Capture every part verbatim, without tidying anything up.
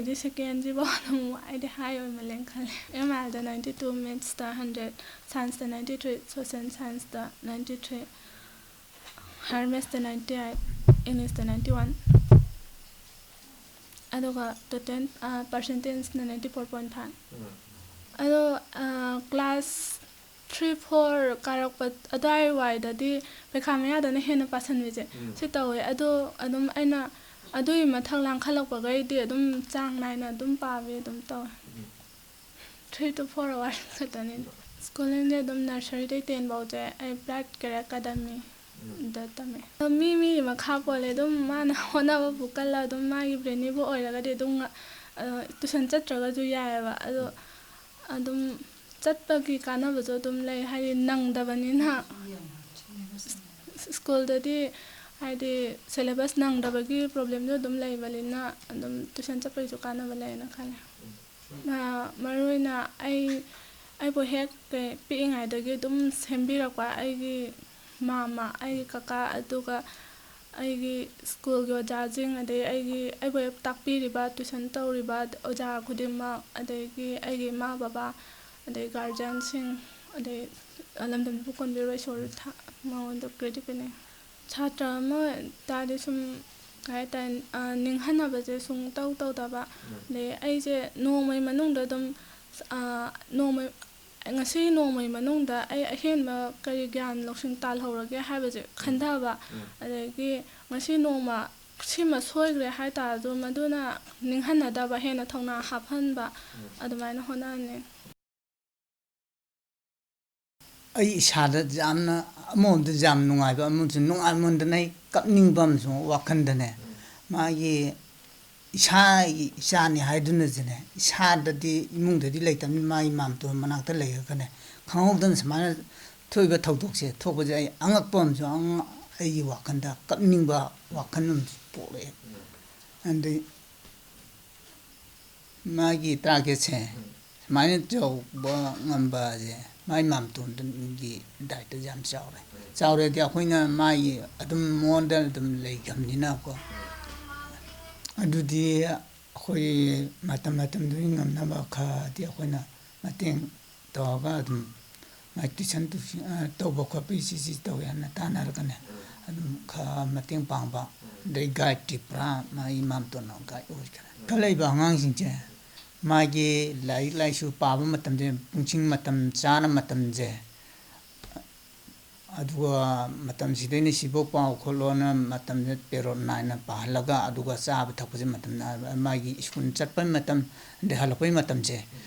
ꯑꯗꯩ ꯁꯦꯀꯦꯟꯁꯤꯐꯥꯎ ꯑꯗꯨꯝ ꯑꯩꯗꯤ ꯍꯥꯏ ꯑꯣꯏꯃꯜꯂꯦꯅ ꯈꯜꯂꯦ꯫ ꯑꯦꯝ ꯑꯥꯏ ꯑꯦꯜꯗ ninety two, ꯃꯦꯠꯁꯇ hundred, ꯁꯥꯏꯟꯁꯇ ninety three, ꯁꯣꯁꯦꯜ ꯁꯥꯏꯟꯁꯇ ninety three, ꯍꯥꯌꯔ ꯃꯦꯠꯁꯇ ninety eight, ꯏꯪꯂꯤꯁꯇ ninety one, ꯑꯗꯨꯒ ꯇꯣꯇꯦꯜ ꯄꯥꯔꯁꯦꯟꯇꯦꯖꯅ ninety four point five꯫ ꯑꯗꯣ ꯀ꯭ꯂꯥꯁ three four ꯀꯥꯔꯛꯄ ꯑꯗꯨꯋꯥꯏ ꯋꯥꯏꯗꯗꯤ ꯄꯩꯈꯥ ꯃꯌꯥꯗꯅ ꯍꯦꯟꯅ ꯄꯥꯁꯟꯕꯁꯦ ꯎꯝ꯫ ꯁꯤ ꯇꯧꯋꯦ꯫ ꯑꯗꯣ ꯑꯗꯨꯝ ꯑꯩꯅ ꯑꯗꯨꯒꯤ ꯃꯊꯛ ꯂꯥꯡꯈꯠꯂꯛꯄꯈꯩꯗꯤ ꯑꯗꯨꯝ ꯆꯥꯡ ꯅꯥꯏꯅ ꯑꯗꯨꯝ ꯄꯥꯕꯤ ꯑꯗꯨꯝ ꯇꯧꯋꯦ꯫ ꯎꯝ꯫ Three to four hours ꯈꯛꯇꯅꯤ꯫ ꯁ꯭ꯀꯨꯂꯤꯡꯁꯦ ꯑꯗꯨꯝ ꯅꯔꯁꯔꯤꯗꯩ ꯇꯦꯟ ꯐꯥꯎꯁꯦ ꯑꯩ ꯕ꯭ꯔꯥꯏꯠ ꯀꯦꯔꯦ ꯑꯦꯀꯥꯗꯃꯤ ꯎꯝ꯫ ꯗ ꯇꯝꯃꯦ꯫ ꯑꯗꯣ ꯃꯤ ꯃꯤꯒꯤ ꯃꯈꯥ ꯄꯣꯜꯂꯦ꯫ ꯑꯗꯨꯝ ꯃꯥꯅ ꯍꯣꯠꯅꯕꯕꯨ ꯀꯜꯂ ꯑꯗꯨꯝ ꯃꯥꯒꯤ ꯕ꯭ꯔꯦꯅꯤꯕꯨ ꯑꯣꯏꯔꯒꯗꯤ ꯑꯗꯨꯝ ꯉ-, ꯑ, ꯇꯨꯏꯁꯟ ꯆꯠꯇ꯭ꯔꯒꯁꯨ ꯌꯥꯏꯑꯕ꯫ ꯑꯗꯣ ꯎꯝ꯫ ꯑꯗꯨꯝ ꯆꯠꯄꯒꯤ ꯀꯥꯟꯅꯕꯁꯨ ꯑꯗꯨꯝ ꯂꯩ, ꯍꯥꯏꯗꯤ ꯅꯪꯗꯕꯅꯤꯅ꯫ ꯁ꯭ꯀꯨꯜꯗꯗꯤ ꯍꯥꯏꯗꯤ ꯁꯦꯂꯦꯕꯁ ꯅꯪꯗꯕꯒꯤ ꯄ꯭ꯔꯣꯕ꯭ꯂꯦꯝꯁꯨ ꯑꯗꯨꯝ ꯂꯩꯕꯅꯤꯅ ꯑꯗꯨꯝ ꯇꯨꯏꯁꯟ ꯆꯠꯄꯒꯤꯁꯨ ꯀꯥꯟꯅꯕ ꯂꯩꯌꯦꯅ ꯈꯜꯂꯦ꯫ ꯑ, ꯃꯔꯨꯑꯣꯏꯅ ꯑꯩ, ꯑꯩꯕꯨ ꯍꯦꯛ ꯀꯩ-, ꯄꯤꯛꯏꯉꯩꯗꯒꯤ ꯑꯗꯨꯝ ꯁꯦꯝꯕꯤꯔꯛꯄ ꯑꯩꯒꯤ ꯃꯥꯝꯃ, ꯑꯩꯒꯤ ꯀꯀꯥ, ꯑꯗꯨꯒ ꯑꯩꯒꯤ ꯁ꯭ꯀꯨꯜꯒꯤ ꯑꯣꯖꯥꯁꯤꯡ, ꯑꯗꯩ ꯑꯩꯒꯤ, ꯑꯩꯕꯨ ꯍꯦꯛ ꯇꯥꯛꯄꯤꯔꯤꯕ, ꯇꯨꯏꯁꯟ ꯇꯧꯔꯤꯕ ꯑꯣꯖꯥ ꯈꯨꯗꯤꯡꯃꯛ, ꯑꯗꯒꯤ ꯑꯩꯒꯤ ꯏꯃꯥ ꯕꯕꯥ, ꯑꯗꯩ ꯒꯥꯔꯖꯤꯌꯥꯟꯁꯤꯡ, ꯑꯗꯩ ꯂꯝꯗꯝꯁꯤꯕꯨ ꯀꯣꯟꯕꯤꯔꯤꯕ ꯏꯁꯣꯔ ꯊꯥ-, ꯃꯉꯣꯟꯗ ꯀ꯭ꯔꯦꯗꯤꯠ ꯄꯤꯅꯩ꯫ ꯁꯥꯇ꯭ꯔ ꯑꯃ ꯇꯥꯔꯗꯤ ꯁꯨꯝ ꯀꯩ ꯍꯥꯏꯇꯥꯔꯦ, ꯑ, ꯅꯤꯡꯍꯟꯅꯕꯁꯦ ꯁꯨꯡꯇꯧ ꯇꯧꯗꯕ꯫ ꯎꯝ꯫ ꯑꯗꯩ ꯑꯩꯁꯦ ꯅꯣꯡꯃꯒꯤ ꯃꯅꯨꯡꯗ ꯑꯗꯨꯝ, ꯑ, ꯅꯣꯡꯃ, ꯉꯁꯤ ꯅꯣꯡꯃꯒꯤ ꯃꯅꯨꯡꯗ ꯑꯩ ꯑꯍꯦꯟꯕ ꯀꯔꯤ ꯒ꯭ꯌꯥꯟ ꯂꯧꯁꯤꯡ ꯇꯥꯜꯍꯧꯔꯒꯦ ꯍꯥꯏꯕꯁꯦ ꯎꯝ꯫ ꯈꯟꯊꯕ, ꯎꯝ꯫ ꯑꯗꯒꯤ ꯉꯁꯤ ꯅꯣꯡꯃ ꯁꯤꯃ ꯁꯣꯏꯈ꯭ꯔꯦ ꯍꯥꯏ ꯇꯥꯔꯁꯨ ꯃꯗꯨꯅ ꯅꯤꯡꯍꯟꯅꯗꯕ, ꯍꯦꯟꯅ ꯊꯧꯅꯥ ꯍꯥꯞꯍꯟꯕ, ꯎꯝ꯫ ꯑꯗꯨꯃꯥꯏꯅ ꯍꯣꯠꯅꯍꯟꯅꯤꯡꯉꯤ꯫ ꯑꯩ ꯏꯁꯥꯗ ꯌꯥꯝꯅ, ꯑꯃꯔꯣꯝꯗ ꯌꯥꯝ ꯅꯨꯡꯉꯥꯏꯕ, ꯑꯃꯔꯣꯝꯗ ꯅꯨꯡꯉꯥꯏꯃꯟꯗꯅ ꯑꯩ ꯀꯞꯅꯤꯡꯕ ꯑꯃꯁꯨ ꯋꯥꯈꯜꯗꯅꯦ꯫ ꯃꯥꯒꯤ ꯏꯁꯥꯒꯤ ꯏꯆꯥꯅꯤ ꯍꯥꯏꯗꯨꯅꯁꯨꯅꯦ, ꯏꯁꯥꯗꯗꯤ, ꯏꯃꯨꯡꯗꯗꯤ ꯂꯩꯇꯕꯅꯤ, ꯃꯥꯒꯤ ꯃꯥꯝꯇꯣꯟ ꯃꯅꯥꯛꯇ ꯂꯩꯔꯒꯅꯦ, ꯈꯪꯍꯧꯗꯅ ꯁꯨꯃꯥꯏꯅ ꯊꯣꯛꯏꯕ ꯊꯧꯗꯣꯛꯁꯦ ꯊꯣꯛꯄꯁꯦ ꯑꯩ ꯑꯉꯛꯄ ꯑꯃꯁꯨ ꯑꯉ-, ꯑꯩꯒꯤ ꯋꯥꯈꯜꯗ ꯀꯞꯅꯤꯡꯕ ꯋꯥꯈꯜ ꯑꯃꯁꯨ ꯄꯣꯛꯂꯛꯑꯦ꯫ ꯑꯗꯩ ꯃꯥꯒꯤ ꯇꯥꯔꯒꯦꯠꯁꯦ ꯁꯨꯃꯥꯏꯅ ꯆꯥꯎꯕ ꯉꯝꯕꯁꯦ ꯃꯥꯏ ꯃꯥꯝꯇꯣꯟꯒꯤ ꯗꯥꯏꯇ ꯌꯥꯝ ꯆꯥꯎꯔꯦ꯫ ꯆꯥꯎꯔꯦꯗꯤ ꯑꯩꯈꯣꯏꯅ ꯃꯥꯒꯤ ꯑꯗꯨꯝ ꯃꯉꯣꯟꯗ ꯑꯗꯨꯝ ꯂꯩꯈ꯭ꯔꯕꯅꯤꯅꯀꯣ꯫ ꯑꯗꯨꯗꯤ ꯑꯩꯈꯣꯏ ꯃꯇꯝ ꯃꯇꯝꯗꯨꯒꯤ ꯉꯝꯅꯕ ꯈꯔꯗꯤ ꯑꯩꯈꯣꯏꯅ ꯃꯇꯦꯡ ꯇꯧꯔꯒ ꯑꯗꯨꯝ ꯃꯥꯏ tuition, tuition, ꯑ, ꯇꯧꯕ ꯈꯣꯠꯄꯒꯤ ꯁꯤ, ꯁꯤ ꯇꯧꯋꯦ ꯍꯥꯏꯅ ꯇꯥꯟꯅꯔꯒꯅꯦ, ꯑꯗꯨꯝ ꯈꯔ ꯃꯇꯦꯡ ꯄꯥꯡꯕ, ꯑꯗꯩ guideꯇꯤ ꯄꯨꯔꯥ ꯃꯥꯒꯤ ꯏꯃꯥꯝꯇꯣꯟꯅ guide ꯑꯣꯏꯈ꯭ꯔꯦ꯫ ꯏꯟꯈꯠꯂꯛꯏꯕ ꯑꯉꯥꯡꯁꯤꯡꯁꯦ ꯃꯥꯒꯤ ꯂꯥꯏꯔꯤꯛ ꯂꯥꯏꯁꯨ ꯄꯥꯕ ꯃꯇꯝꯁꯦ ꯄꯨꯡꯁꯤꯡ ꯃꯇꯝ ꯆꯥꯅ ꯃꯇꯝꯁꯦ ꯑꯗꯨꯒ ꯃꯇꯝꯁꯤꯗꯩꯅ ꯁꯤꯐꯧ ꯄꯥꯎ ꯈꯣꯠꯂꯣꯅ ꯃꯇꯝꯁꯦ period ꯅꯥꯏꯅ ꯄꯥꯍꯜꯂꯒ, ꯑꯗꯨꯒ ꯆꯥꯕ ꯊꯛꯄꯁꯦ ꯃꯇꯝ ꯅꯥꯏꯕ, ꯃꯥꯒꯤ ꯁ꯭ꯀꯨꯜ ꯆꯠꯄꯩ ꯃꯇꯝ, ꯑꯗꯩ ꯍꯜꯂꯛꯄꯩ ꯃꯇꯝꯁꯦ,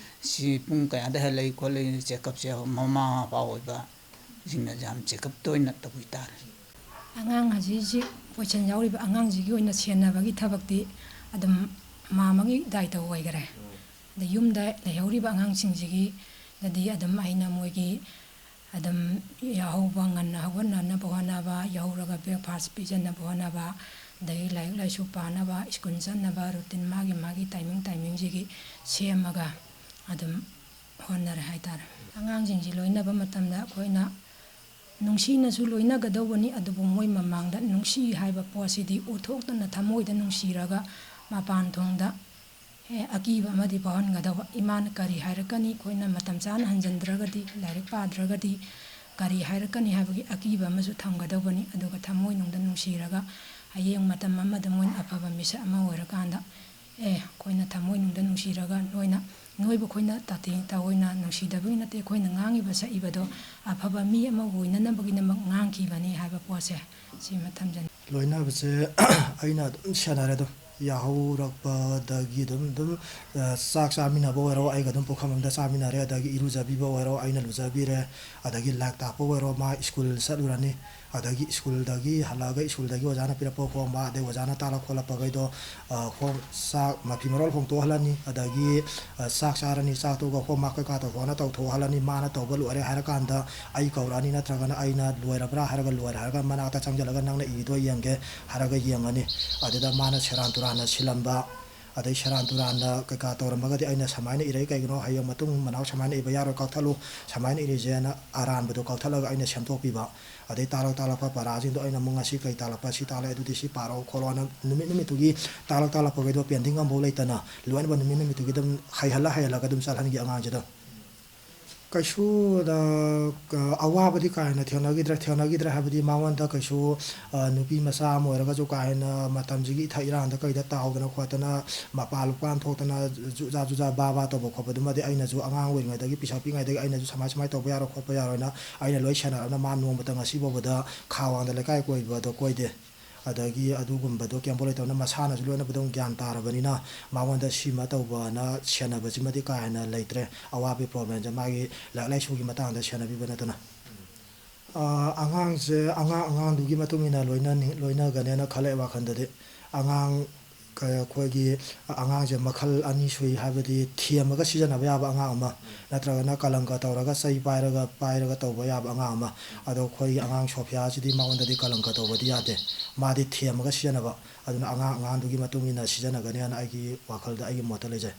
ꯁꯤ ꯄꯨꯡ ꯀꯌꯥꯗ ꯍꯜꯂꯛꯏ ꯈꯣꯠꯂꯤ, check-upꯁꯦ ꯃꯃꯥ ꯃꯄꯥ ꯑꯣꯏꯕꯁꯤꯡꯅ ꯌꯥꯝ check-up ꯇꯣꯏꯅ ꯇꯧꯕꯤ ꯇꯥꯔꯦ꯫ ꯑꯉꯥꯡ ꯑꯁꯤꯁꯤ ꯄꯣꯏꯁꯟ ꯌꯥꯎꯔꯤꯕ ꯑꯉꯥꯡꯁꯤꯒꯤ ꯑꯣꯏꯅ ꯁꯦꯟꯅꯕꯒꯤ ꯊꯕꯛꯇꯤ ꯑꯗꯨꯝ ꯃꯃꯥ ꯑꯃꯒꯤ ꯗꯥꯏꯇ ꯑꯣꯏꯈꯔꯦ꯫ ꯑꯗ ꯌꯨꯝꯗ ꯂꯩꯍꯧꯔꯤꯕ ꯑꯉꯥꯡꯁꯤꯡꯁꯤꯒꯤꯗꯗꯤ ꯑꯗꯨꯝ ꯑꯩꯅ ꯃꯣꯏꯒꯤ ꯑꯗꯨꯝ ꯌꯥꯍꯧꯕ ꯉꯟꯅ ꯍꯧꯒꯠꯅꯅꯕ ꯍꯣꯠꯅꯕ, ꯌꯥꯍꯧꯔꯒ breakfast ꯄꯤꯖꯅꯕ ꯍꯣꯠꯅꯕ, ꯑꯗꯒꯤ ꯂꯥꯏꯔꯤꯛ ꯂꯥꯏꯁꯨ ꯄꯥꯅꯕ, ꯁ꯭ꯀꯨꯜ ꯆꯠꯅꯕ routine ꯃꯥꯒꯤ ꯃꯥꯒꯤ timing timingꯁꯤꯒꯤ ꯁꯦꯝꯃꯒ ꯑꯗꯨꯝ ꯍꯣꯠꯅꯔꯦ ꯍꯥꯏꯇꯥꯔꯦ꯫ ꯑꯉꯥꯡꯁꯤꯡꯁꯤ ꯂꯣꯏꯅꯕ ꯃꯇꯝꯗ ꯑꯩꯈꯣꯏꯅ ꯅꯨꯡꯁꯤꯅꯁꯨ ꯂꯣꯏꯅꯒꯗꯧꯕꯅꯤ, ꯑꯗꯨꯕꯨ ꯃꯣꯏ ꯃꯃꯥꯡꯗ ꯅꯨꯡꯁꯤ ꯍꯥꯏꯕ ꯄꯣꯠꯁꯤꯗꯤ ꯎꯠꯊꯣꯛꯇꯅ ꯊꯃꯣꯏꯗ ꯅꯨꯡꯁꯤꯔꯒ ꯃꯄꯥꯟ ꯊꯣꯡꯗ, ꯑꯦ, ꯑꯀꯤꯕ ꯑꯃꯗꯤ ꯐꯥꯎꯍꯟꯒꯗꯧꯕ꯫ ꯏꯃꯥꯅ ꯀꯔꯤ ꯍꯥꯏꯔꯛꯀꯅꯤ, ꯑꯩꯈꯣꯏꯅ ꯃꯇꯝ ꯆꯥꯅ ꯍꯟꯖꯤꯟꯗ꯭ꯔꯒꯗꯤ, ꯂꯥꯏꯔꯤꯛ ꯄꯥꯗ꯭ꯔꯒꯗꯤ ꯀꯔꯤ ꯍꯥꯏꯔꯛꯀꯅꯤ ꯍꯥꯏꯕꯒꯤ ꯑꯀꯤꯕ ꯑꯃꯁꯨ ꯊꯝꯒꯗꯧꯕꯅꯤ꯫ ꯑꯗꯨꯒ ꯊꯃꯣꯏꯅꯨꯡꯗ ꯅꯨꯡꯁꯤꯔꯒ ꯍꯌꯦꯡ ꯃꯇꯝ ꯑꯃꯗ ꯃꯣꯏꯅ ꯑꯐꯕ ꯃꯤꯁꯛ ꯑꯃ ꯑꯣꯏꯔꯀꯥꯟꯗ, ꯑꯦ, ꯑꯩꯈꯣꯏꯅ ꯊꯃꯣꯏꯅꯨꯡꯗ ꯅꯨꯡꯁꯤꯔꯒ ꯅꯣꯏꯅ, ꯅꯣꯏꯕꯨ ꯑꯩꯈꯣꯏꯅ ꯇꯥꯊꯤ ꯇꯥꯑꯣꯏꯅ ꯅꯨꯡꯁꯤꯗꯕꯒꯤ ꯅꯠꯇꯦ, ꯑꯩꯈꯣꯏꯅ ꯉꯥꯡꯉꯤꯕ ꯁꯛꯏꯕꯗꯣ ꯑꯐꯕ ꯃꯤ ꯑꯃ ꯑꯣꯏꯅꯅꯕꯒꯤꯗꯃꯛ ꯉꯥꯡꯈꯤꯕꯅꯤ ꯍꯥꯏꯕ ꯄꯣꯠꯁꯦ, ꯁꯤꯃ ꯊꯝꯖꯅꯤꯡꯉꯤ꯫ ꯂꯣꯏꯅꯕꯁꯦ ꯑꯩꯅ ꯑꯗꯨꯝ ꯁꯦꯟꯅꯔꯦ꯫ ꯑꯗꯨꯝ ꯌꯥꯍꯧꯔꯛꯄꯗꯒꯤ ꯑꯗꯨꯝ, ꯑꯗꯨꯝ, ꯑ, ꯆꯥꯛ ꯆꯥꯃꯤꯟꯅꯕ ꯑꯣꯏꯔꯣ, ꯑꯩꯒ ꯑꯗꯨꯝ ꯄꯨꯈꯝ ꯑꯃꯗ ꯆꯥꯃꯤꯟꯅꯔꯦ꯫ ꯑꯗꯒꯤ ꯏꯔꯨꯖꯕꯤꯕ ꯑꯣꯏꯔꯣ, ꯑꯩꯅ ꯂꯨꯖꯕꯤꯔꯦ꯫ ꯑꯗꯒꯤ ꯂꯥꯏꯔꯤꯛ ꯇꯥꯛꯄ ꯑꯣꯏꯔꯣ, ꯃꯥ ꯁ꯭ꯀꯨꯜ ꯆꯠꯂꯨꯔꯅꯤ꯫ ꯑꯗꯒꯤ ꯁ꯭ꯀꯨꯜꯗꯒꯤ ꯍꯜꯂꯛꯑꯒ ꯁ꯭ꯀꯨꯜꯗꯒꯤ ꯑꯣꯖꯥꯅ ꯄꯤꯔꯛꯄ homework, ꯑꯗꯩ ꯑꯣꯖꯥꯅ ꯇꯥꯛꯂꯛ ꯈꯣꯠꯂꯛꯄꯈꯩꯗꯣ, ꯑ, home-, ꯆꯥꯛ, ꯃꯐꯤ ꯃꯔꯣꯜ ꯍꯣꯡꯇꯣꯛꯍꯜꯂꯅꯤ꯫ ꯑꯗꯒꯤ, ꯑ, ꯆꯥꯛ ꯆꯥꯔꯅꯤ, ꯆꯥꯛ ꯇꯣꯛꯑꯒ homework ꯀꯩꯀꯥ ꯇꯧꯊꯣꯛꯑꯅ ꯇꯧꯊꯣꯛꯍꯜꯂꯅꯤ꯫ ꯃꯥꯅ ꯇꯧꯕ ꯂꯣꯏꯔꯦ ꯍꯥꯏꯔꯀꯥꯟꯗ ꯑꯩ ꯀꯧꯔꯛꯑꯅꯤ, ꯅꯠꯇ꯭ꯔꯒꯅ ꯑꯩꯅ ꯂꯣꯏꯔꯕ꯭ꯔꯥ ꯍꯥꯏꯔꯒ ꯂꯣꯏꯔꯦ ꯍꯥꯏꯔꯒ ꯃꯅꯥꯛꯇ ꯆꯪꯁꯤꯜꯂꯒ ꯅꯪꯅ ꯏꯔꯤꯗꯣ ꯌꯦꯡꯒꯦ ꯍꯥꯏꯔꯒ ꯌꯦꯡꯉꯅꯤ꯫ ꯑꯗꯨꯗ ꯃꯥꯅ ꯁꯦꯔꯥꯟ ꯇꯨꯔꯥꯟꯅ ꯁꯤꯜꯂꯝꯕ, ꯑꯗꯩ ꯁꯦꯔꯥꯟ ꯇꯨꯔꯥꯟꯅ ꯀꯩꯀꯥ ꯇꯧꯔꯝꯃꯒꯗꯤ ꯑꯩꯅ ꯁꯃꯥꯏꯅ ꯏꯔꯛꯏ ꯀꯩꯒꯤꯅꯣ, ꯍꯌꯦꯡ ꯃꯇꯨꯡ ꯃꯅꯥꯎ ꯁꯃꯥꯏꯅ ꯏꯕ ꯌꯥꯔꯣꯏ, ꯀꯛꯊꯠꯂꯨ, ꯁꯃꯥꯏꯅ ꯏꯔꯤꯁꯦꯅ ꯑꯔꯥꯟꯕꯗꯣ ꯀꯛꯊꯠꯂꯒ ꯑꯩꯅ ꯁꯦꯝꯗꯣꯛꯄꯤꯕ꯫ ꯑꯗꯩ ꯇꯥꯂꯛ ꯇꯥꯂꯛꯄ ꯄꯔꯥꯁꯤꯡꯗꯣ ꯑꯩꯅ ꯑꯃꯨꯛ ꯉꯁꯤ ꯀꯩ ꯇꯥꯂꯛꯄ, ꯁꯤ ꯇꯥꯂꯛꯑꯦ, ꯑꯗꯨꯗꯤ ꯁꯤ ꯄꯥꯔꯛꯑꯣ ꯈꯣꯠꯂꯣꯅ ꯅꯨꯃꯤꯠ ꯅꯨꯃꯤꯠꯇꯨꯒꯤ ꯇꯥꯂꯛ ꯇꯥꯂꯛꯄꯈꯩꯗꯣ ꯄꯦꯟꯗꯤꯡ ꯑꯃꯐꯥꯎ ꯂꯩꯇꯅ ꯂꯣꯏꯅꯃꯛ ꯅꯨꯃꯤꯠ ꯅꯨꯃꯤꯠꯇꯨꯒꯤ ꯑꯗꯨꯝ ꯍꯩꯍꯜꯂ ꯍꯩꯍꯜꯂꯒ ꯑꯗꯨꯝ ꯆꯠꯍꯟꯈꯤ ꯑꯉꯥꯡꯁꯤꯗ꯫ ꯀꯩꯁꯨ ꯑꯋꯥꯕꯗꯤ ꯀꯥ ꯍꯦꯟꯅ ꯊꯦꯡꯅꯈꯤꯗ꯭ꯔꯦ꯫ ꯊꯦꯡꯅꯈꯤꯗ꯭ꯔꯦ ꯍꯥꯏꯕꯗꯤ ꯃꯉꯣꯟꯗ ꯀꯩꯁꯨ, ꯅꯨꯄꯤ ꯃꯆꯥ ꯑꯃ ꯑꯣꯏꯔꯒꯁꯨ ꯀꯥ ꯍꯦꯟꯅ ꯃꯇꯝꯁꯤꯒꯤ ꯏꯊꯛ ꯏꯔꯥꯡꯗ ꯀꯩꯗ ꯇꯥꯎꯗꯅ ꯈꯣꯠꯇꯅ, ꯃꯄꯥꯟ ꯂꯨꯄꯥꯟ ꯊꯣꯛꯇꯅ ꯖꯨꯖꯥ ꯖꯨꯖꯥ ꯕꯥ ꯕꯥ ꯇꯧꯕ ꯈꯣꯠꯄꯗꯨꯃꯗꯤ ꯑꯩꯅꯁꯨ ꯑꯉꯥꯡ ꯑꯣꯏꯔꯤꯉꯩꯗꯒꯤ, ꯄꯤꯁꯛ ꯄꯤꯛꯉꯩꯗꯒꯤ ꯑꯩꯅꯁꯨ ꯁꯃꯥꯏ ꯁꯃꯥꯏ ꯇꯧꯕ ꯌꯥꯔꯣꯏ ꯈꯣꯠꯄ ꯌꯥꯔꯣꯏꯅ ꯑꯩꯅ ꯂꯣꯏ ꯁꯦꯟꯅꯔꯕꯅ ꯃꯥ ꯅꯣꯡꯃꯇ ꯉꯁꯤ ꯐꯥꯎꯕꯗ ꯈꯥ ꯋꯥꯡꯗ ꯂꯩꯀꯥꯏ ꯀꯣꯏꯕꯗꯣ ꯀꯣꯏꯗꯦ꯫ ꯑꯗꯒꯤ ꯑꯗꯨꯒꯨꯝꯕꯗꯣ ꯀꯩꯝꯐꯥꯎ ꯂꯩꯇꯕꯅ ꯃꯁꯥꯅꯁꯨ ꯂꯣꯏꯅ ꯑꯗꯨꯝ ꯒ꯭ꯌꯥꯟ ꯇꯥꯔꯕꯅꯤꯅ ꯃꯉꯣꯟꯗ ꯁꯤꯃ ꯇꯧꯕꯅ ꯁꯦꯟꯅꯕꯁꯤꯃꯗꯤ ꯀꯥ ꯍꯦꯟꯅ ꯂꯩꯇ꯭ꯔꯦ꯫ ꯑꯋꯥꯕꯒꯤ ꯄ꯭ꯔꯣꯕ꯭ꯂꯦꯝꯁꯦ ꯃꯥꯒꯤ ꯂꯥꯏꯔꯤꯛ ꯂꯥꯏꯁꯨꯒꯤ ꯃꯇꯥꯡꯗ ꯁꯦꯟꯅꯕꯤꯕ ꯅꯠꯇꯅ꯫ ꯑꯉꯥꯡꯁꯦ ꯑꯉꯥꯡ ꯑꯉꯥꯡꯗꯨꯒꯤ ꯃꯇꯨꯡ ꯏꯟꯅ ꯂꯣꯏꯅꯅꯤ-, ꯂꯣꯏꯅꯒꯅꯦꯅ ꯈꯜꯂꯛꯑꯦ ꯋꯥꯈꯜꯗꯗꯤ꯫ ꯑꯉꯥꯡ ꯀ-, ꯑꯩꯈꯣꯏꯒꯤ ꯑꯉꯥꯡꯁꯦ ꯃꯈꯜ ꯑꯅꯤ ꯁꯨꯏ, ꯍꯥꯏꯕꯗꯤ ꯊꯦꯝꯃꯒ ꯁꯤꯖꯤꯟꯅꯕ ꯌꯥꯕ ꯑꯉꯥꯡ ꯑꯃ, ꯅꯠꯇ꯭ꯔꯒꯅ ꯀꯂꯪꯀ ꯇꯧꯔꯒ ꯆꯩ ꯄꯥꯏꯔꯒ, ꯄꯥꯏꯔꯒ ꯇꯧꯕ ꯌꯥꯕ ꯑꯉꯥꯡ ꯑꯃ꯫ ꯑꯗꯣ ꯑꯩꯈꯣꯏꯒꯤ ꯑꯉꯥꯡ ꯁꯣꯐꯤꯌꯥꯁꯤꯗꯤ ꯃꯉꯣꯟꯗꯗꯤ ꯀꯂꯪꯀ ꯇꯧꯕꯗꯤ ꯌꯥꯗꯦ꯫ ꯃꯥꯗꯤ ꯊꯦꯝꯃꯒ ꯁꯤꯖꯤꯟꯅꯕ꯫ ꯑꯗꯨꯅ ꯑꯉꯥꯡ ꯑꯉꯥꯡꯗꯨꯒꯤ ꯃꯇꯨꯡ ꯏꯟꯅ ꯁꯤꯖꯤꯟꯅꯒꯅꯤ ꯍꯥꯏꯅ ꯑꯩꯒꯤ ꯋꯥꯈꯜꯗ, ꯑꯩꯒꯤ ꯃꯣꯠꯇ ꯂꯩꯖꯩ꯫